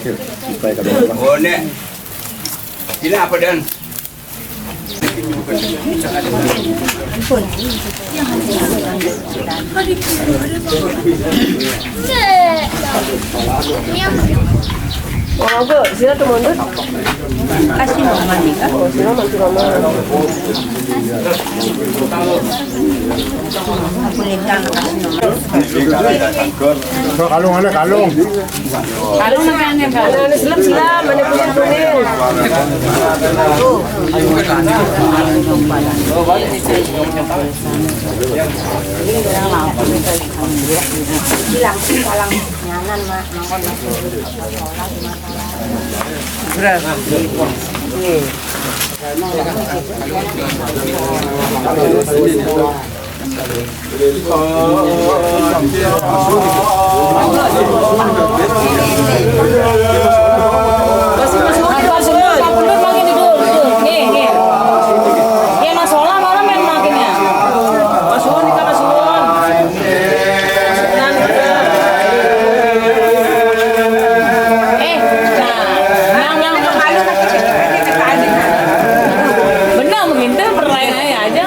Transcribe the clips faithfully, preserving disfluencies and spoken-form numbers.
Oh, nek. Ini apa, Dan? Oh, Bu, sila tuh mundur. Kasih mama nih, Kak. Oh, sila masih mama. Kalung, ada kalung. Kalung namanya, Kak. Ada, ada selam, selam, ada kuning, kuning. Hilang, hilang. Nyanan, Mak. Mangkon masuk. Berapa? Nih. Benar, begitu perlayanannya aja.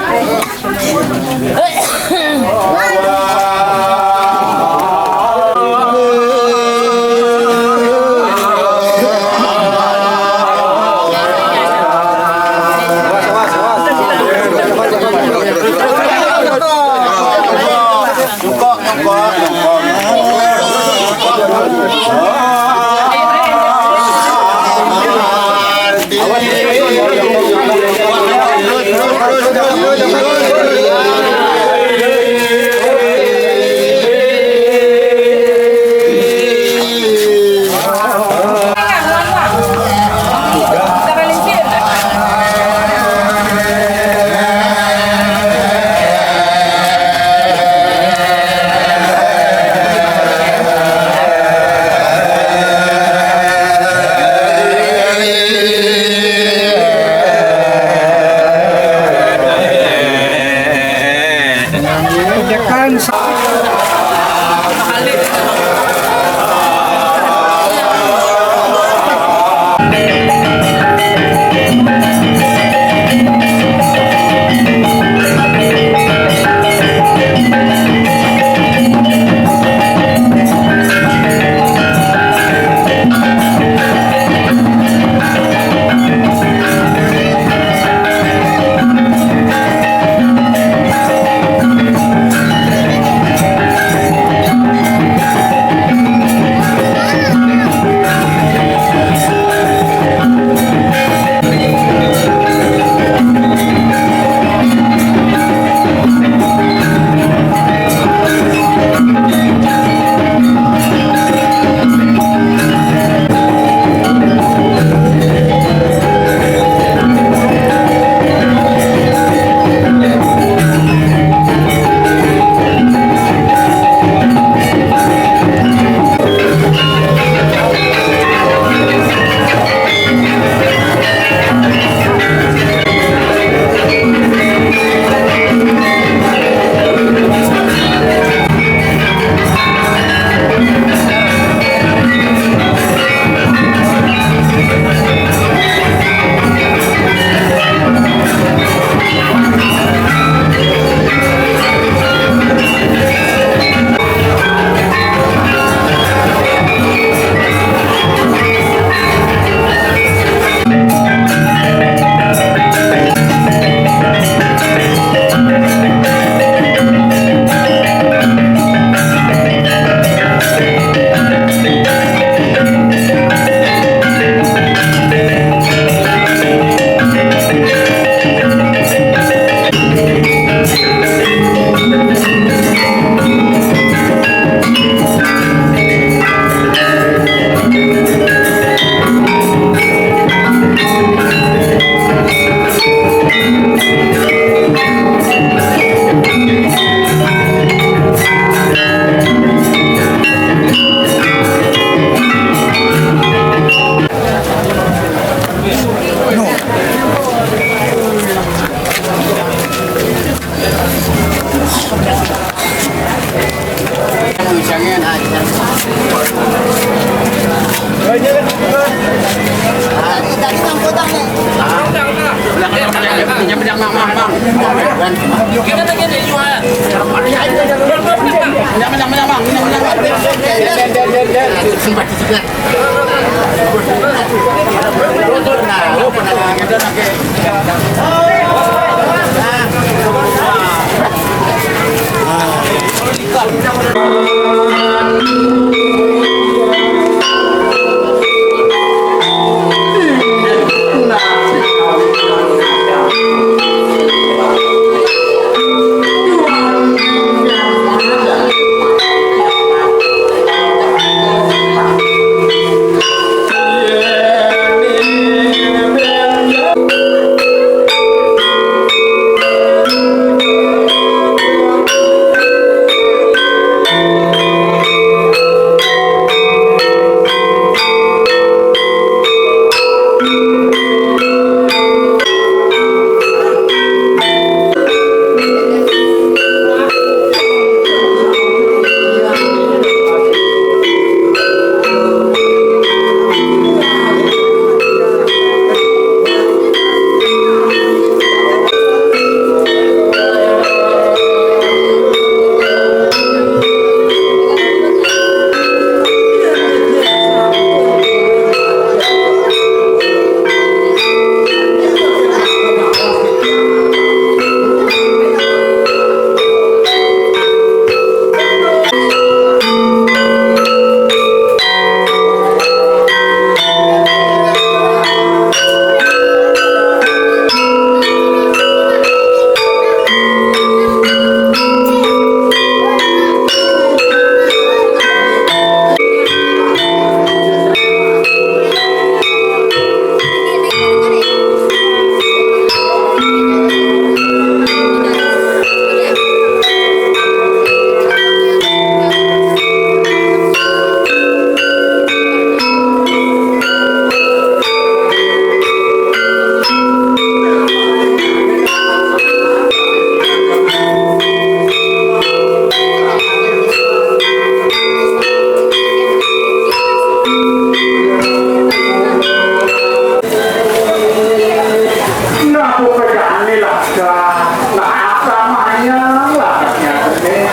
Nah, aku pegangin lah, Kak. Nah, apa namanya lah, Kak, ya, ini.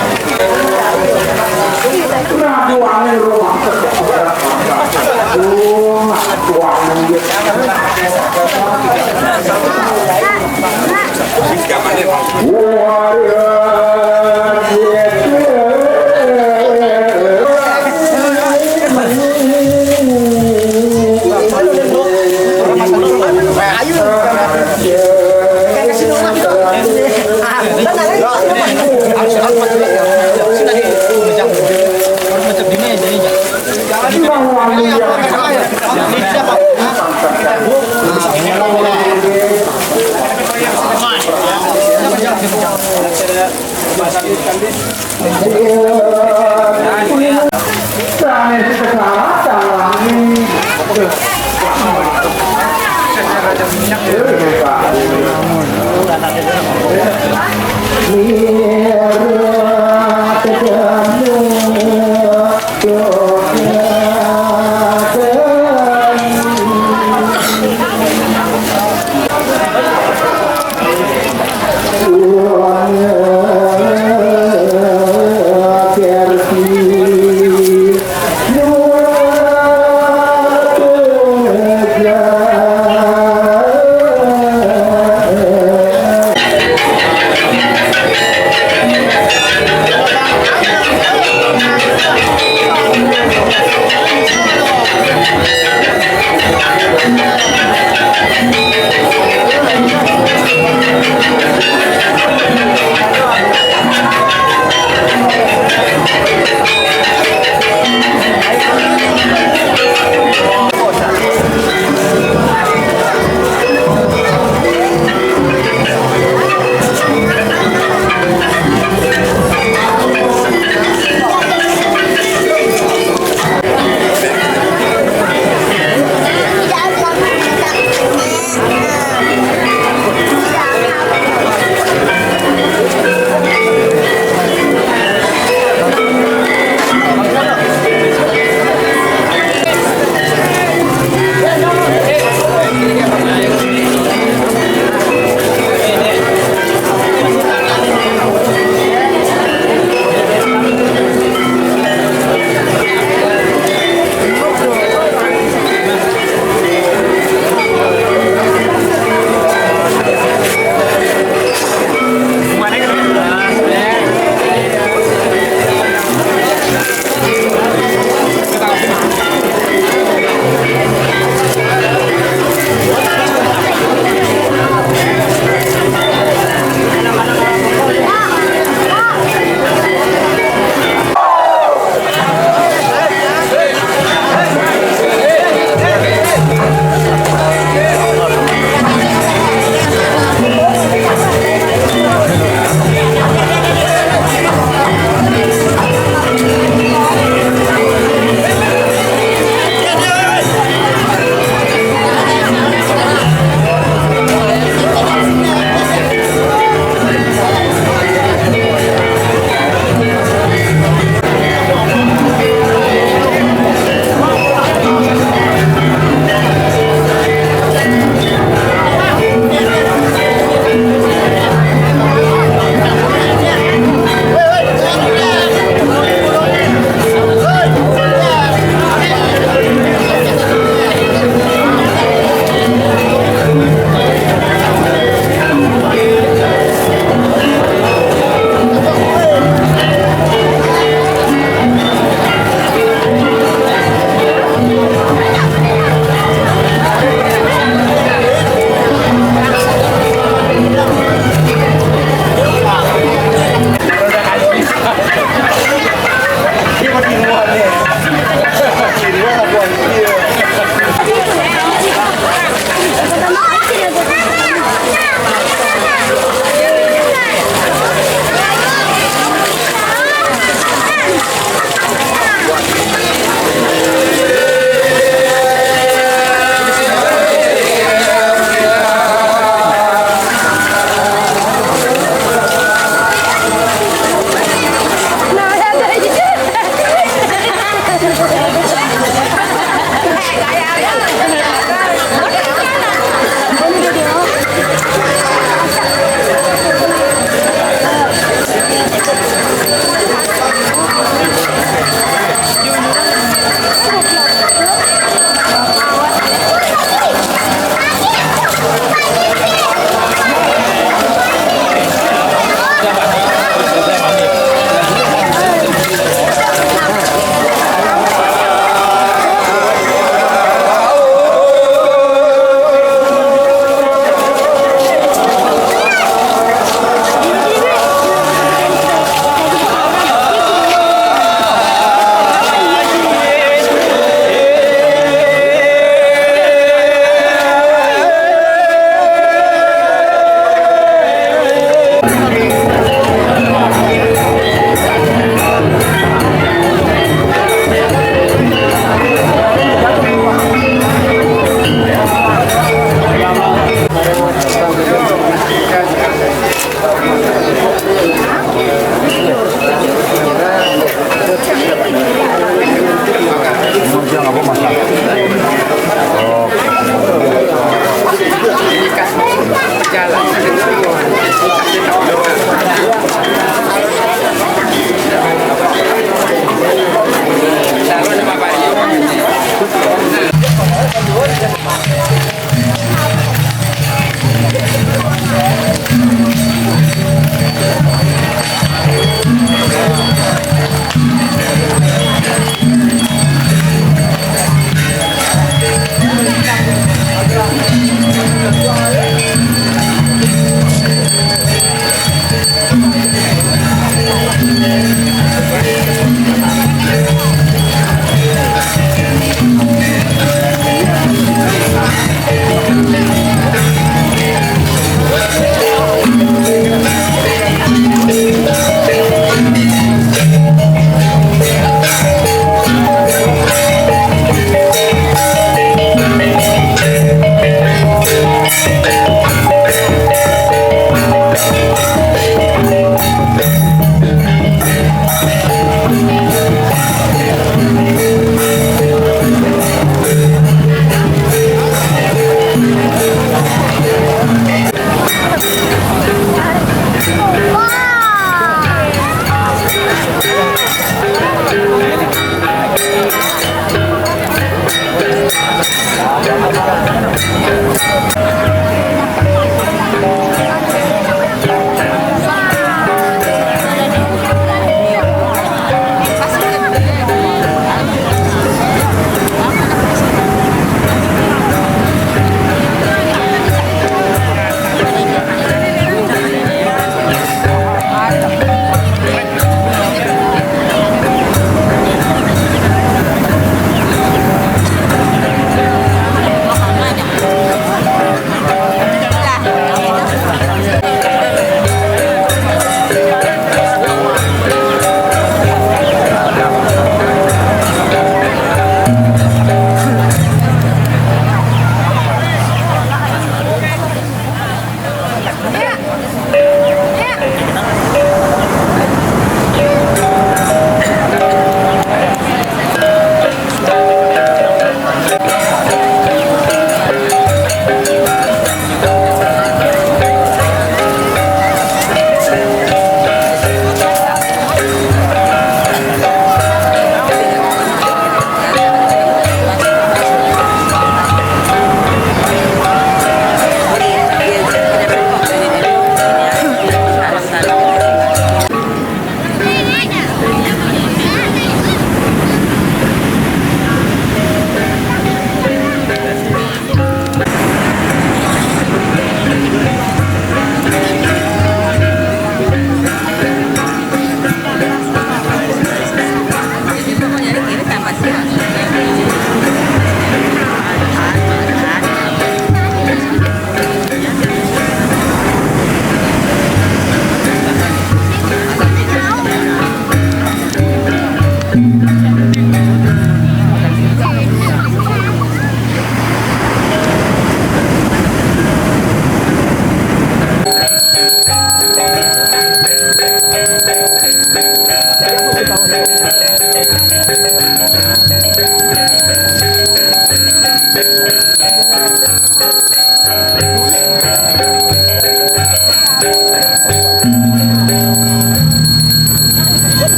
Nah, buangin rumah. Oh, buangin dia.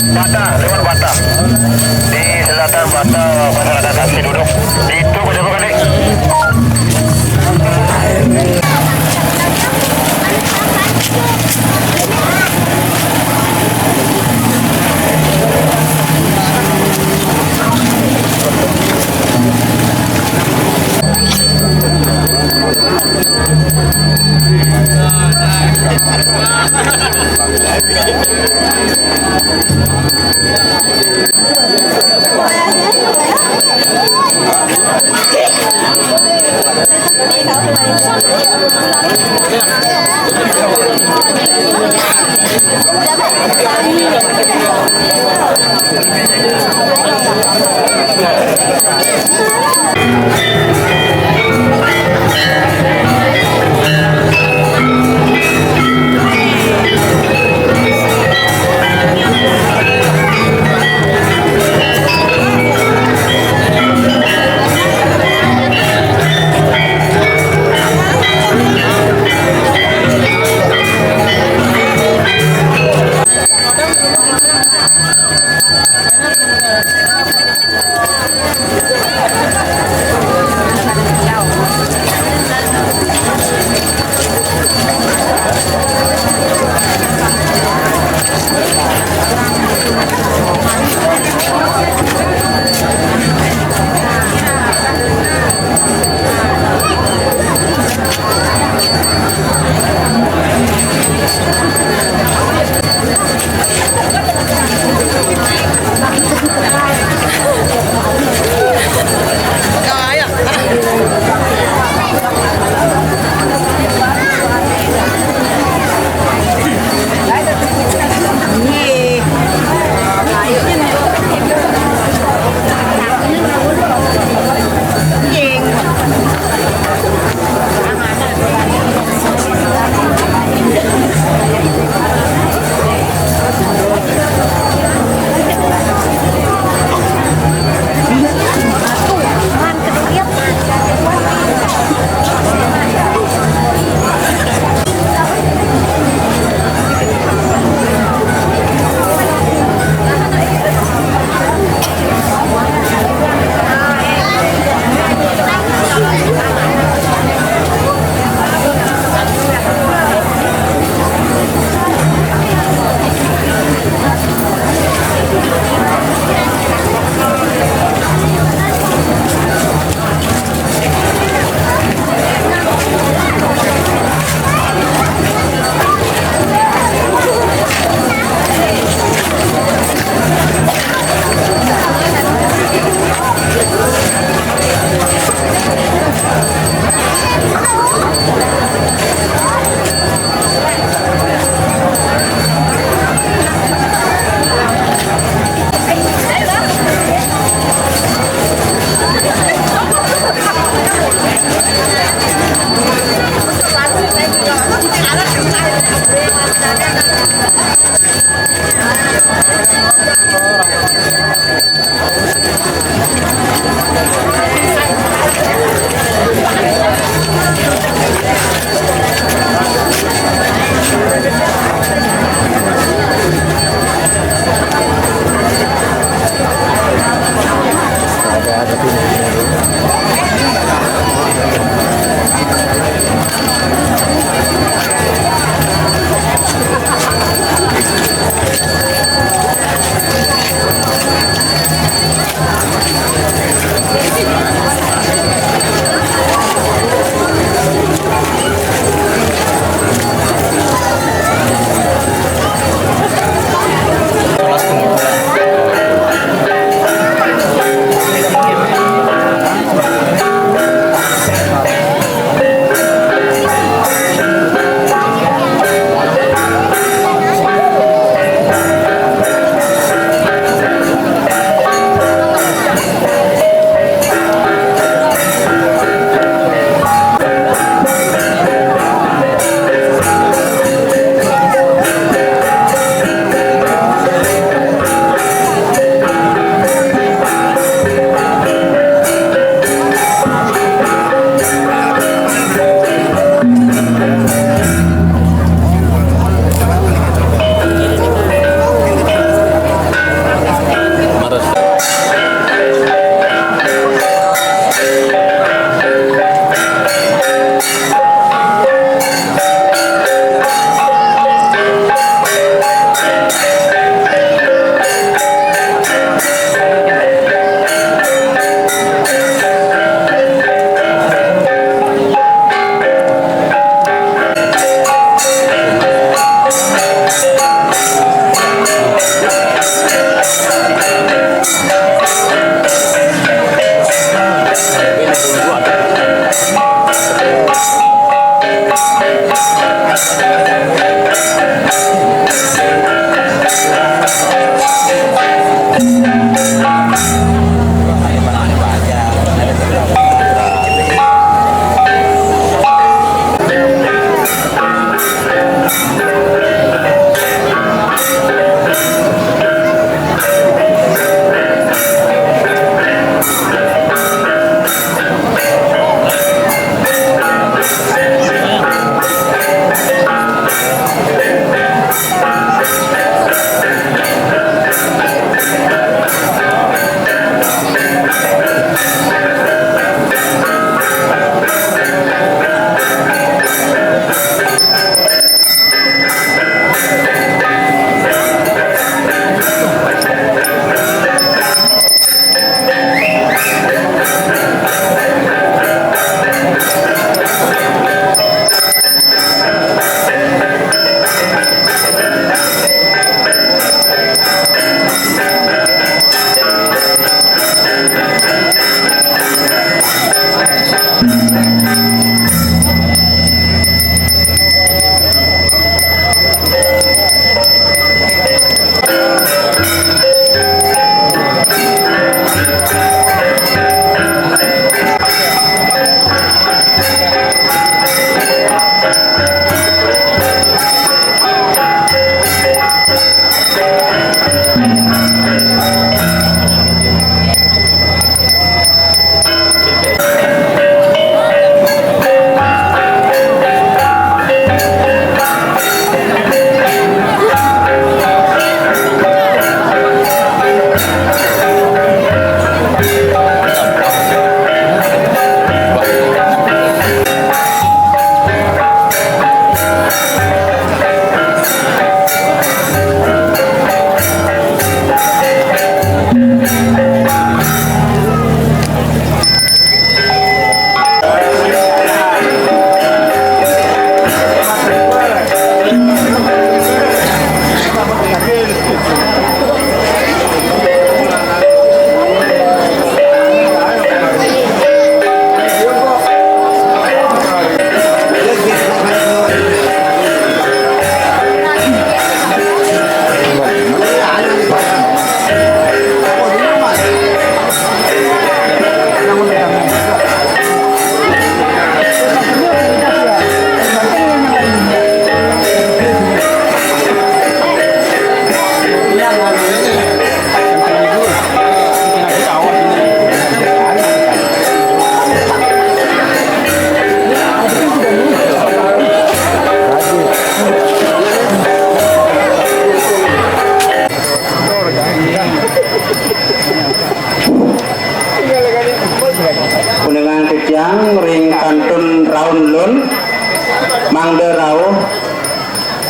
Bata, lewat Bata. Di selatan Bata, masyarakat asli duduk. Di itu, betul bukan, Dek?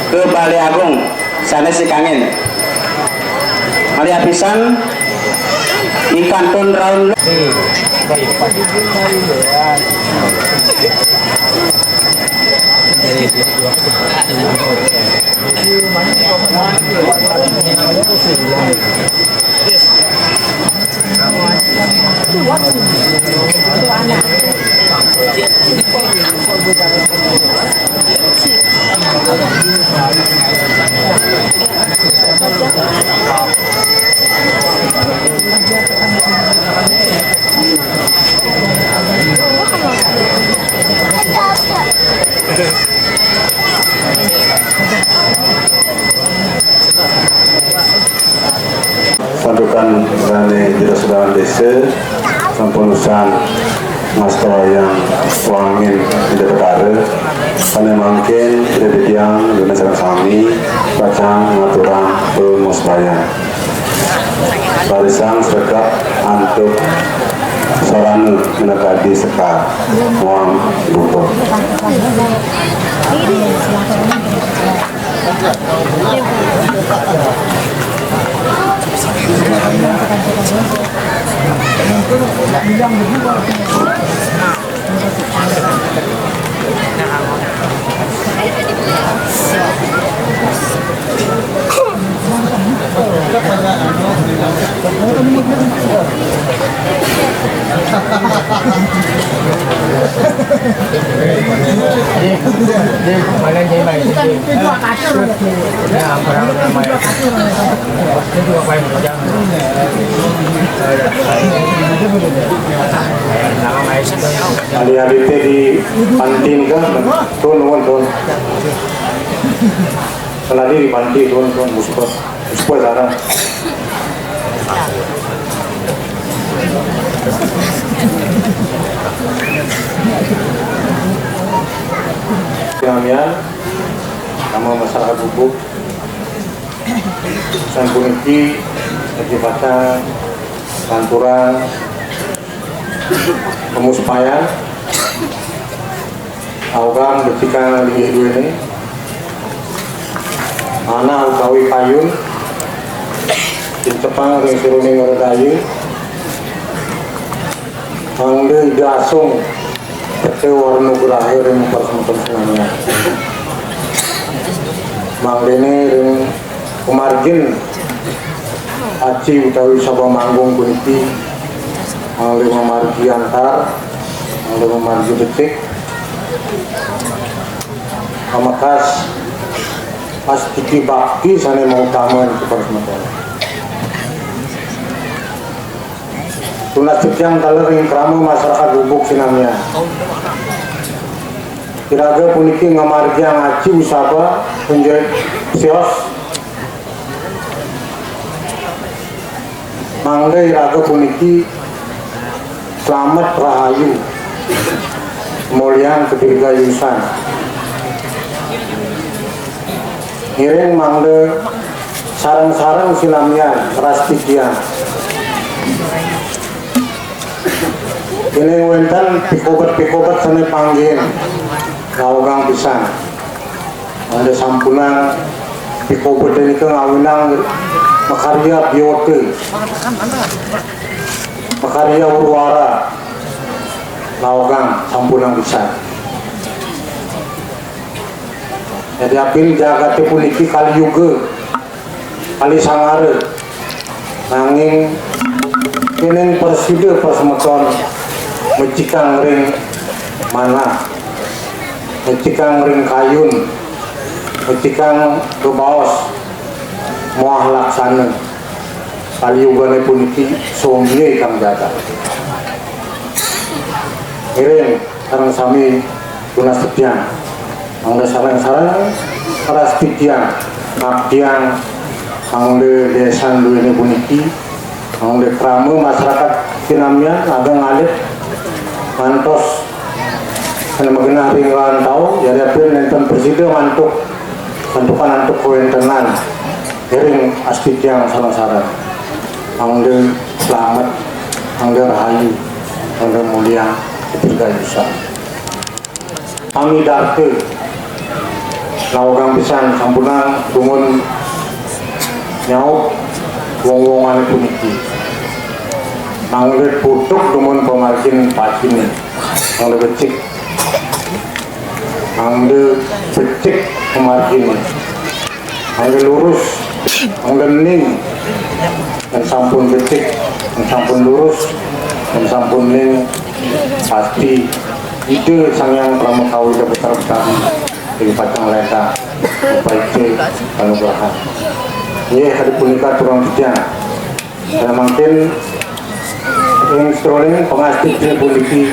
Ke Balé Agung sanés I Kangin. Malih apisan I kantun rauh. Santukan dané Jero Sedaran Désa sampun usan ngastawayang wangin Ida Betara. Sané mangkin Ida titiang dané sareng sami pacang ngaturang pamuspayan. Rarisang sregep antuk sarana minakadi sekar muang dupa. Adik-adik téh di panti nih kan, tuh nuhun tuh. Kalau di panti tuh tuh musibah, musibah sekarang. Damian, nama masyarakat Gubuk. Sané puniki lagi pacang lanturan pemuspayan. Aogang becikang linggih duéné. Manah utawi kayun, cincepang ring siruning redaya. Mangda Ida Asung, Ida warna graha ring pasemeton sinamian. Mangdané ring pamargin aci utawi Sabamanggung puniki, mangda mamargi antar, mangda mamargi becik, pamekas astiti bakti sané mautama ring pasemeton. Tunas titiang taler ring krama masyarakat Gubuk sinamian. Iraga puniki ngamargiang aci usaba, punjait sios. Mangda iraga puniki slamet rahayu, muliang kadirgayusan. Ngiring mangda sareng-sareng sinamian rastitiang. Yéning wénten pikobet-pikobet sané panggihin, raogang pisan. Mangda sampunang pikobet nika ngawinang makarya biota, makarya urwara, raogang sampunang pisan. Yadiapin jagaté puniki Kali Yuga, Kali Sangara, nanging kéning prasida pasemeton mecikang ring manah, mecikang ring kayun, mecikang bebaos muah laksana. Kali Yugané puniki somya ikang jagat. Ngiring sareng sami tunas titiang. Mangda sareng-sareng paras titiang, ngabdiang, mangda désan duéné puniki, mangda krama masyarakat sinamian ageng alit ngantos sané magenah ring rantau, yadiapin nénten prasida mantuk, santukan antuk kawéntenan, ngiring astitiang sareng-sareng. Mangda slamet, mangda rahayu, mangda muliang, kadirgayusan. Pamidarta. Nawegang pisan sampunang dumun nyaup wong-wongane puniki. Mangda putuk dumun pamargin pacine. Mangda becik. Mangda becik pamargine. Mangda lurus, mangda ning. Yen sampun becik, yen sampun lurus, yen sampun ning, pasti Ida Sang Hyang Parama Kawéta Betara Betari ing pacang létah, upaica panugrahan. Inggih, kadi punika aturang titiang. Sané mangkin ing sajeroning pangastiti puniki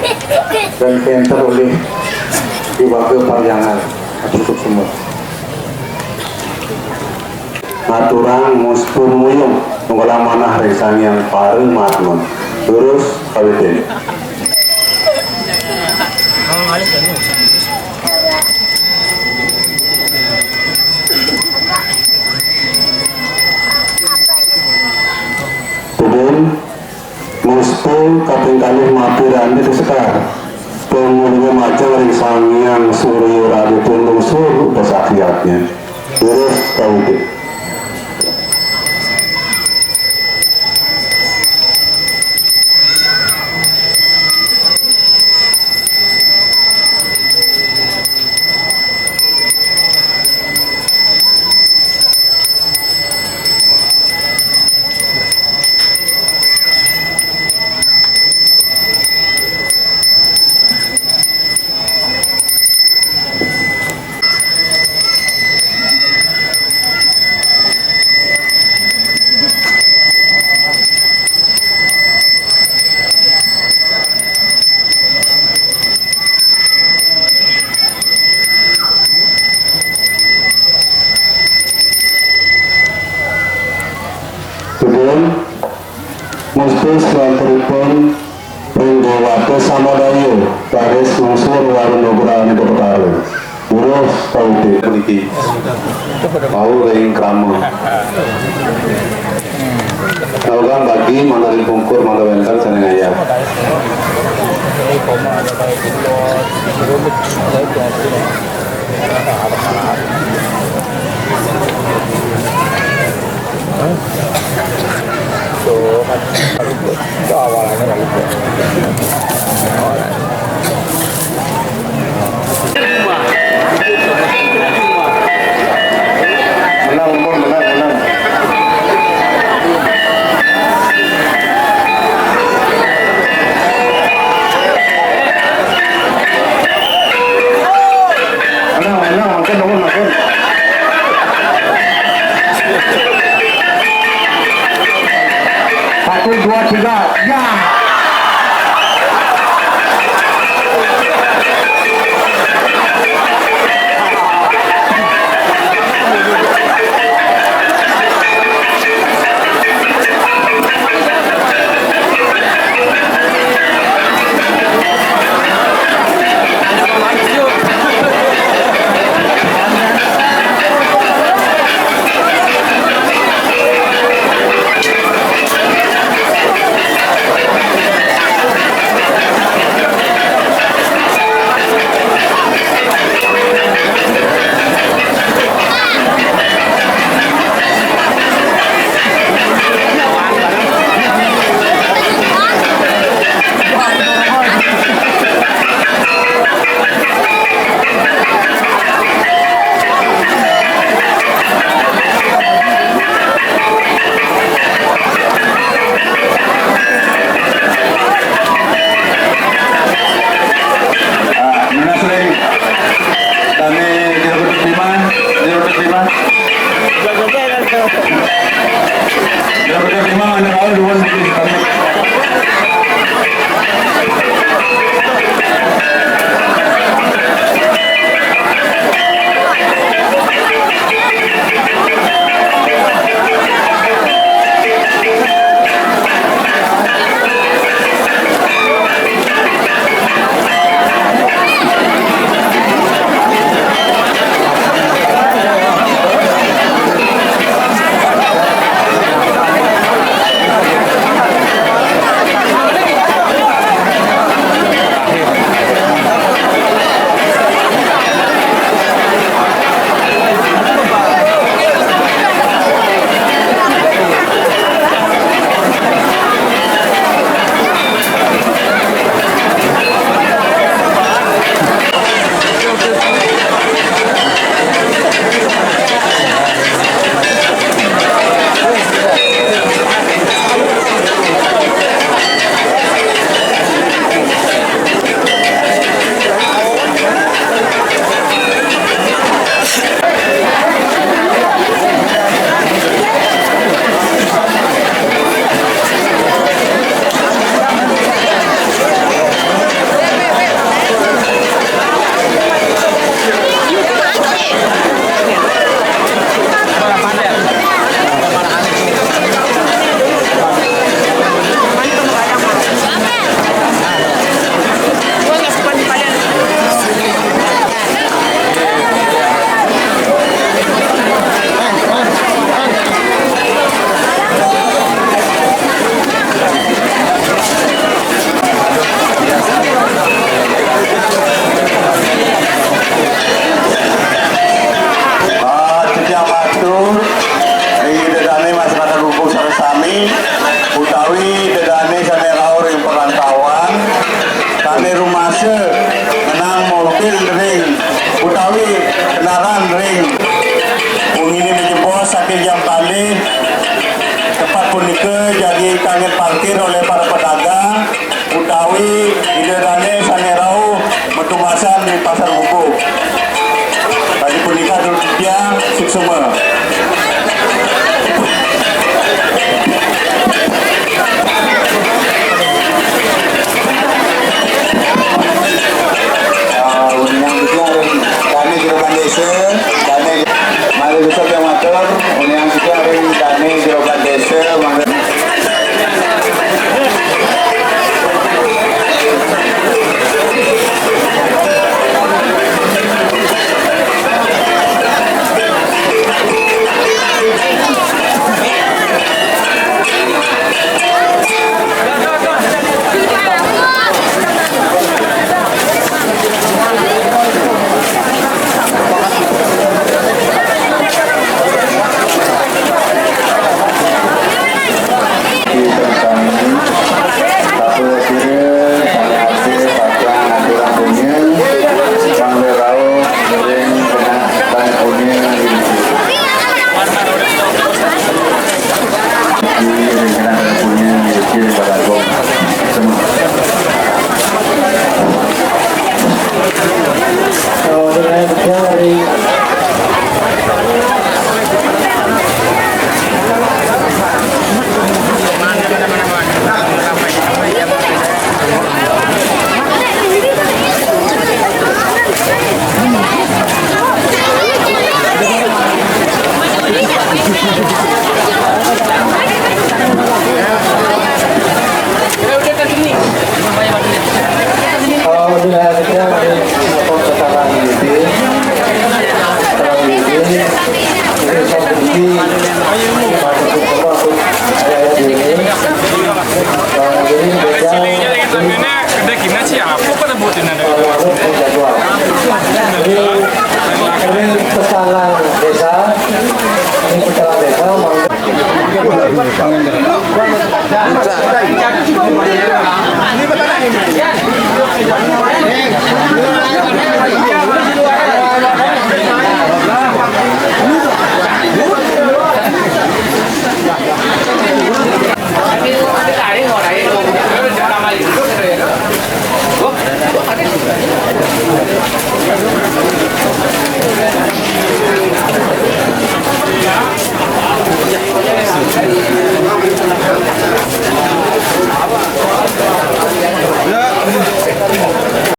dan kénten olih Déwaga Parhyangan. Atur suksma. Ngaturang mustu muyung nunggalang manah ring Sang Hyang Paramatma. Durus kawitin. Tumbén, mustu kaping kalih mapi randi sekar. Pangulungan majeng ring Sang Hyang Surya Raja Tundung Sur upasakyatnya. Durus kawitin. Tumbén, musti salanturipun ring Déwata Samadaya, raris nungsur warna nugrahaning Betara. Durus kawitin puniki. Wau ring krama. Nawegang bagi mangda ring pungkur mangda wénten sané ngayah. Menang, Bun, menang, menang. Menang, menang, makin, Bun, makin. Satu, dua, tiga, ya. Ah, nunas ring dané Jero Gedé Piman, Jero Gedé Piman. Jero Gedé Piman, anak awal duluan bikin pamit. Ring wengi niki jebos saking jam kalih, tempat punika jagi kanggé parkir oleh para pedagang utawi ida dané sané rauh matungasan di Pasar Buku. Kadi punika, durus titiang suksma. Ah, wengi niki ring dané jero désa, dané malih désa titiang matur, wengi niki ring dané jero désa, mangga. Ini pesanan desa, ini pesanan desa, mangga.